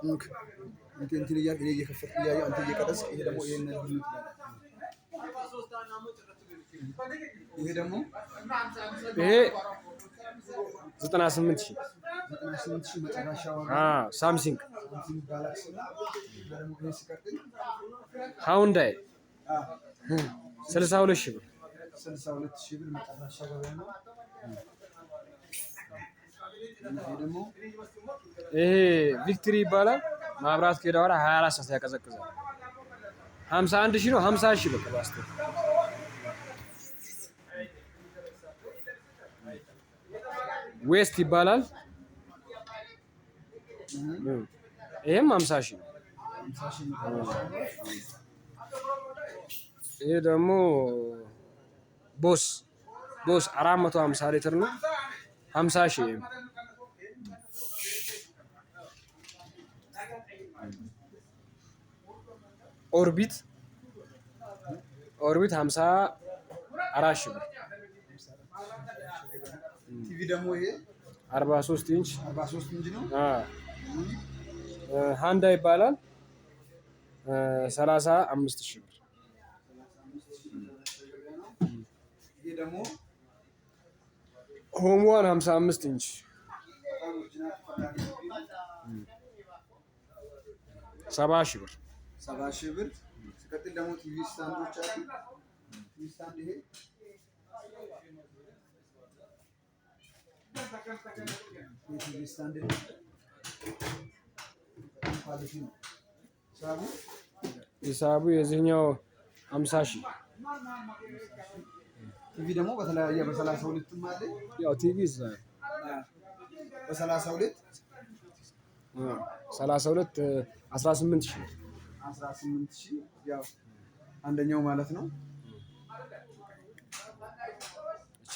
እንክ እንትን እንትን እያልክ እኔ እየከፈትኩ እያየሁ አንተ እየቀረጽክ፣ ይሄ ደግሞ ይሄን ልዩነት ይላል። ይሄ ደግሞ ይሄ 98 ሺህ። 98 ሺህ መጨረሻ ዋጋ። ሳምሲንግ። ሳምሰንግ ጋላክሲ ነው። እና ደግሞ ይሄ ሲቀጥል ሃውንዳይ 62 ሺህ ብር። 62 ሺህ ብር መጨረሻ ገበያ ነው። እና ይሄ ደግሞ ይሄ ቪክትሪ ይባላል። ማብራት ከሄደ በኋላ 24 ሰዓት ያቀዘቅዛል። 51 ሺህ ነው። 50 ሺህ በቃ ባስተ። ዌስት ይባላል። ይሄም 50 ሺህ ነው። 50 ሺህ መጨረሻ ነው። ይሄ ደግሞ ቦስ 450 ሊትር ነው። 50 ሺህ ይሄም። ኦርቢት 54 ሺህ ብር። ቲቪ ደግሞ ይሄ 43 ኢንች። 43 ኢንች ነው። ሃንዳ ይባላል። 35 ሺህ ብር። ይሄ ደግሞ ሆም ዋን 55 ኢንች። በጣም original ተፈላጊ ቲቪ ነው። 70 ሺህ ብር። 70 ሺህ ብር። ሲቀጥል ደግሞ TV stand ኦች አሉ። TV stand ይሄ TV stand ነው። በጣም quality ነው። ሂሳቡ ሂሳቡ የዚህኛው 50 ሺህ። ቲቪ ደግሞ በተለያየ በ32ም አለ። ያው ቲቪ እዛ በ32 32 18 ሺህ። 18 ሺህ ያው አንደኛው ማለት ነው። እቺ